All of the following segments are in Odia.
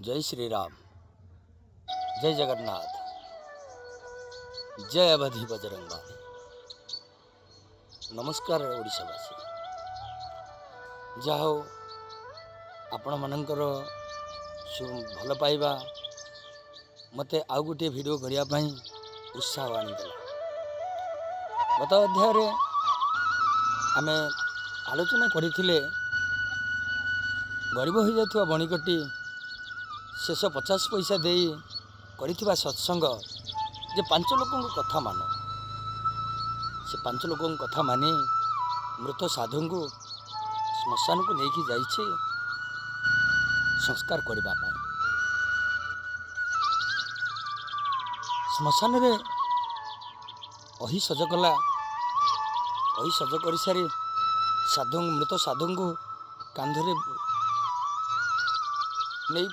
ଜୟ ଶ୍ରୀରାମ, ଜୟ ଜଗନ୍ନାଥ, ଜୟ ଅବଧି ବଜରଙ୍ଗବାଲି। ନମସ୍କାର ଓଡ଼ିଶାବାସୀ। ଯାହା ହଉ, ଆପଣମାନଙ୍କର ଭଲ ପାଇବା ମୋତେ ଆଉ ଗୋଟିଏ ଭିଡ଼ିଓ କରିବା ପାଇଁ ଉତ୍ସାହ ଆଣିଦେଲା। ଗତ ଅଧ୍ୟାୟରେ ଆମେ ଆଲୋଚନା କରିଥିଲେ, ଗରିବ ହୋଇଯାଉଥିବା ବଣିକଟି ଶେଷ 50 ପଇସା ଦେଇ କରିଥିବା ସତ୍ସଙ୍ଗ ଯେ ପାଞ୍ଚ ଲୋକଙ୍କ କଥା ମାନ। ସେ ପାଞ୍ଚ ଲୋକଙ୍କ କଥା ମାନି ମୃତ ସାଧୁଙ୍କୁ ଶ୍ମଶାନକୁ ନେଇକି ଯାଇଛି ସଂସ୍କାର କରିବା ପାଇଁ। ଶ୍ମଶାନରେ ଅହି ସଜ କଲା। ଅହି ସଜ କରିସାରି ସାଧୁ, ମୃତ ସାଧୁଙ୍କୁ କାନ୍ଧରେ ନେଇ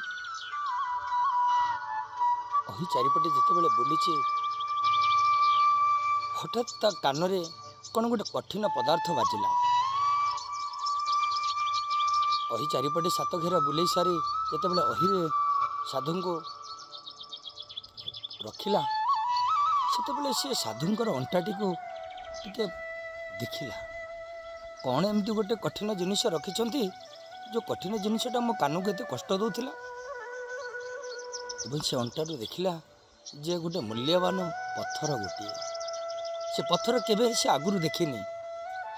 ଅହି ଚାରିପଟେ ଯେତେବେଳେ ବୁଲିଛି, ହଠାତ୍ ତା କାନରେ କ'ଣ ଗୋଟେ କଠିନ ପଦାର୍ଥ ବାଜିଲା। ଅହି ଚାରିପଟେ ସାତ ଘେର ବୁଲେଇ ସାରି ଯେତେବେଳେ ଅହିରେ ସାଧୁଙ୍କୁ ରଖିଲା, ସେତେବେଳେ ସେ ସାଧୁଙ୍କର ଅଣ୍ଟାଟିକୁ ଟିକେ ଦେଖିଲା। କ'ଣ ଏମିତି ଗୋଟେ କଠିନ ଜିନିଷ ରଖିଛନ୍ତି, ଯେଉଁ କଠିନ ଜିନିଷଟା ମୋ କାନକୁ ଏତେ କଷ୍ଟ ଦେଉଥିଲା? ଏବଂ ସେ ଅଣ୍ଟାରୁ ଦେଖିଲା ଯେ ଗୋଟେ ମୂଲ୍ୟବାନ ପଥର ଗୋଟିଏ। ସେ ପଥର କେବେ ସେ ଆଗରୁ ଦେଖିନି।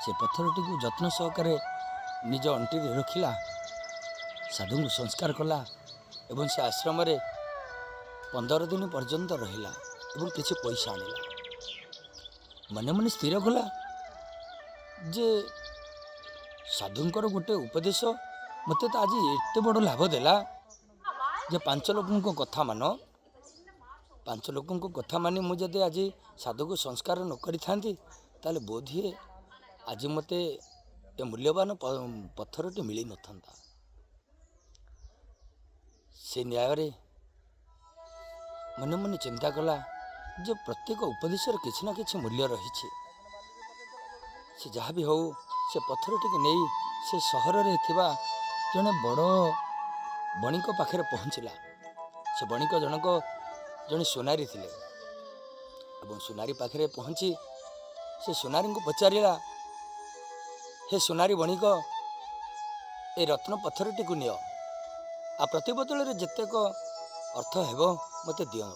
ସେ ପଥରଟିକୁ ଯତ୍ନ ସହକାରେ ନିଜ ଅଣ୍ଟିରେ ରଖିଲା, ସାଧୁଙ୍କୁ ସଂସ୍କାର କଲା ଏବଂ ସେ ଆଶ୍ରମରେ 15 ଦିନ ପର୍ଯ୍ୟନ୍ତ ରହିଲା ଏବଂ କିଛି ପଇସା ଆଣିଲା। ମନେ ମନେ ସ୍ଥିର କଲା ଯେ ସାଧୁଙ୍କର ଗୋଟେ ଉପଦେଶ ମୋତେ ତ ଆଜି ଏତେ ବଡ଼ ଲାଭ ଦେଲା ଯେ ପାଞ୍ଚ ଲୋକଙ୍କ କଥା ମାନ। ପାଞ୍ଚ ଲୋକଙ୍କ କଥା ମାନି ମୁଁ ଯଦି ଆଜି ସାଧୁକୁ ସଂସ୍କାର ନ କରିଥାନ୍ତି, ତାହେଲେ ବୋଧହୁଏ ଆଜି ମୋତେ ଏ ମୂଲ୍ୟବାନ ପଥରଟି ମିଳିନଥାନ୍ତା। ସେ ନ୍ୟାୟରେ ମନେ ମନେ ଚିନ୍ତା କଲା ଯେ ପ୍ରତ୍ୟେକ ଉପଦେଶର କିଛି ନା କିଛି ମୂଲ୍ୟ ରହିଛି। ସେ ଯାହା ବି ହେଉ, ସେ ପଥରଟିକୁ ନେଇ ସେ ସହରରେ ଥିବା ଜଣେ ବଡ଼ ବଣିକ ପାଖରେ ପହଞ୍ଚିଲା। ସେ ବଣିକ ଜଣକ ଜଣେ ସୁନାରୀ ଥିଲେ ଏବଂ ସୁନାରୀ ପାଖରେ ପହଞ୍ଚି ସେ ସୁନାରୀଙ୍କୁ ପଚାରିଲା, ହେ ସୁନାରୀ ବଣିକ, ଏ ରତ୍ନ ପଥରଟିକୁ ନିଅ ଆଉ ପ୍ରତିବଦଳରେ ଯେତେକ ଅର୍ଥ ହେବ ମୋତେ ଦିଅ।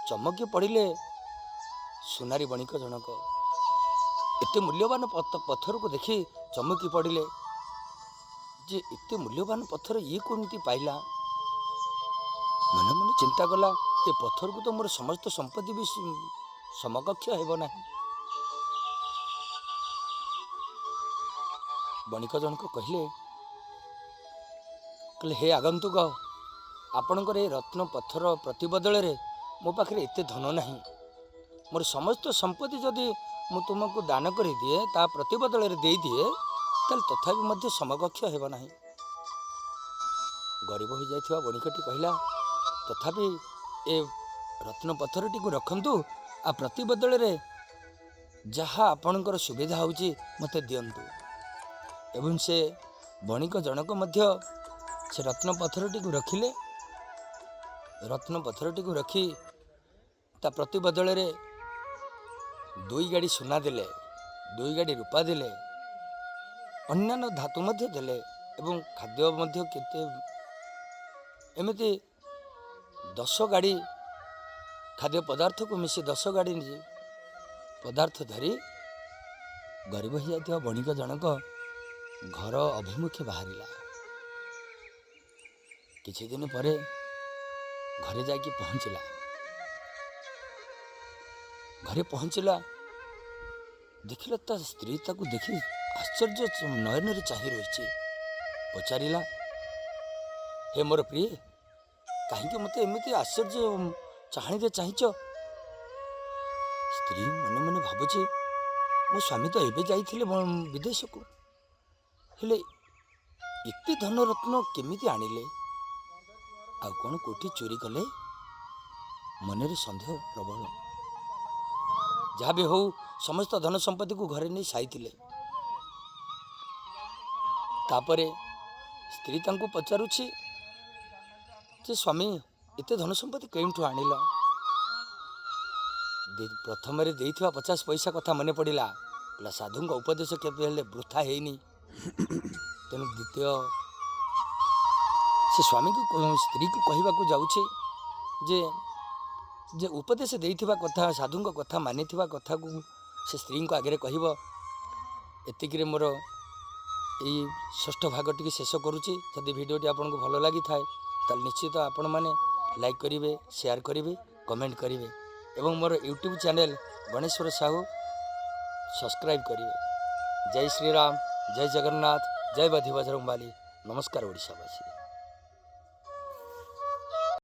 ଚମକି ପଡ଼ିଲେ ସୁନାରୀ ବଣିକ ଜଣକ। ଏତେ ମୂଲ୍ୟବାନ ପଥରକୁ ଦେଖି ଚମକି ପଡ଼ିଲେ ଯେ ଏତେ ମୂଲ୍ୟବାନ ପଥର ଇଏ କେମିତି ପାଇଲା? ମନେ ମନେ ଚିନ୍ତା କଲା, ଏ ପଥରକୁ ତ ମୋର ସମସ୍ତ ସମ୍ପତ୍ତି ବି ସମକକ୍ଷ ହେବ ନାହିଁ। ବଣିକ ଜଣକ କହିଲେ, ହେ ଆଗନ୍ତୁକ, ଆପଣଙ୍କର ଏ ରତ୍ନ ପଥର ପ୍ରତିବଦଳରେ ମୋ ପାଖରେ ଏତେ ଧନ ନାହିଁ। ମୋର ସମସ୍ତ ସମ୍ପତ୍ତି ଯଦି ମୁଁ ତୁମକୁ ଦାନ କରିଦିଏ, ତା ପ୍ରତିବଦଳରେ ଦେଇଦିଏ, ତାହେଲେ ତଥାପି ମଧ୍ୟ ସମକକ୍ଷ ହେବ ନାହିଁ। ଗରିବ ହୋଇଯାଇଥିବା ବଣିକଟି କହିଲା, ତଥାପି ଏ ରତ୍ନ ପଥରଟିକୁ ରଖନ୍ତୁ ଆଉ ପ୍ରତିବଦଳରେ ଯାହା ଆପଣଙ୍କର ସୁବିଧା ହେଉଛି ମୋତେ ଦିଅନ୍ତୁ। ଏବଂ ସେ ବଣିକ ଜଣକ ମଧ୍ୟ ସେ ରତ୍ନ ପଥରଟିକୁ ରଖିଲେ। ରତ୍ନ ପଥରଟିକୁ ରଖି ତା ପ୍ରତିବଦଳରେ 2 ଗାଡ଼ି ସୁନା ଦେଲେ, 2 ଗାଡ଼ି ରୂପା ଦେଲେ, ଅନ୍ୟାନ୍ୟ ଧାତୁ ମଧ୍ୟ ଦେଲେ ଏବଂ ଖାଦ୍ୟ ମଧ୍ୟ କେତେ, ଏମିତି 10 ଗାଡ଼ି ଖାଦ୍ୟ ପଦାର୍ଥକୁ ମିଶି 10 ଗାଡ଼ି ପଦାର୍ଥ ଧରି ଗରିବ ହୋଇଯାଇଥିବା ବଣିକ ଜଣକ ଘର ଅଭିମୁଖେ ବାହାରିଲା। କିଛି ଦିନ ପରେ ଘରେ ଯାଇକି ପହଞ୍ଚିଲା। ଘରେ ପହଞ୍ଚିଲା, ଦେଖିଲା ତା ସ୍ତ୍ରୀ ତାକୁ ଦେଖି ଆଶ୍ଚର୍ଯ୍ୟ ନୟନରେ ଚାହିଁ ରହିଛି। ପଚାରିଲା, ହେ ମୋର ପ୍ରିୟ, କାହିଁକି ମୋତେ ଏମିତି ଆଶ୍ଚର୍ଯ୍ୟ ଚାହାଣୀରେ ଚାହିଁଛ? ସ୍ତ୍ରୀ ମନେ ମନେ ଭାବୁଛି, ମୋ ସ୍ୱାମୀ ତ ଏବେ ଯାଇଥିଲେ ବିଦେଶକୁ, ହେଲେ ଏତେ ଧନରତ୍ନ କେମିତି ଆଣିଲେ? ଆଉ କ'ଣ କୋଉଠି ଚୋରି କଲେ? ମନରେ ସନ୍ଦେହ ପ୍ରବଳ। ଯାହା ବି ହଉ, ସମସ୍ତ ଧନ ସମ୍ପତ୍ତିକୁ ଘରେ ନେଇ ସାଇଥିଲେ। ତାପରେ ସ୍ତ୍ରୀ ତାଙ୍କୁ ପଚାରୁଛି ଯେ ସ୍ୱାମୀ, ଏତେ ଧନ ସମ୍ପତ୍ତି କେଉଁଠୁ ଆଣିଲ? ପ୍ରଥମରେ ଦେଇଥିବା 50 ପଇସା କଥା ମନେ ପଡ଼ିଲା। କହିଲା, ସାଧୁଙ୍କ ଉପଦେଶ କେବେ ହେଲେ ବୃଥା ହେଇନି। ତେଣୁ ଦ୍ୱିତୀୟ ସେ ସ୍ୱାମୀକୁ, ସ୍ତ୍ରୀକୁ କହିବାକୁ ଯାଉଛି ଯେ ଉପଦେଶ ଦେଇଥିବା କଥା, ସାଧୁଙ୍କ କଥା ମାନିଥିବା କଥାକୁ ସେ ସ୍ତ୍ରୀଙ୍କ ଆଗରେ କହିବ। ଏତିକିରେ ମୋର ଏଇ ଷଷ୍ଠ ଭାଗ ଟିକେ ଶେଷ କରୁଛି। ଯଦି ଭିଡ଼ିଓଟି ଆପଣଙ୍କୁ ଭଲ ଲାଗିଥାଏ, ତାହେଲେ ନିଶ୍ଚିତ ଆପଣମାନେ ଲାଇକ୍ କରିବେ, ସେୟାର କରିବେ, କମେଣ୍ଟ କରିବେ ଏବଂ ମୋର YouTube channel Ganeshwar Sahu subscribe କରିବେ। ଜୟ ଶ୍ରୀରାମ, ଜୟ ଜଗନ୍ନାଥ, ଜୟ ବଧି ବଜରଙ୍ଗବାଲି। ନମସ୍କାର ଓଡ଼ିଶାବାସୀ।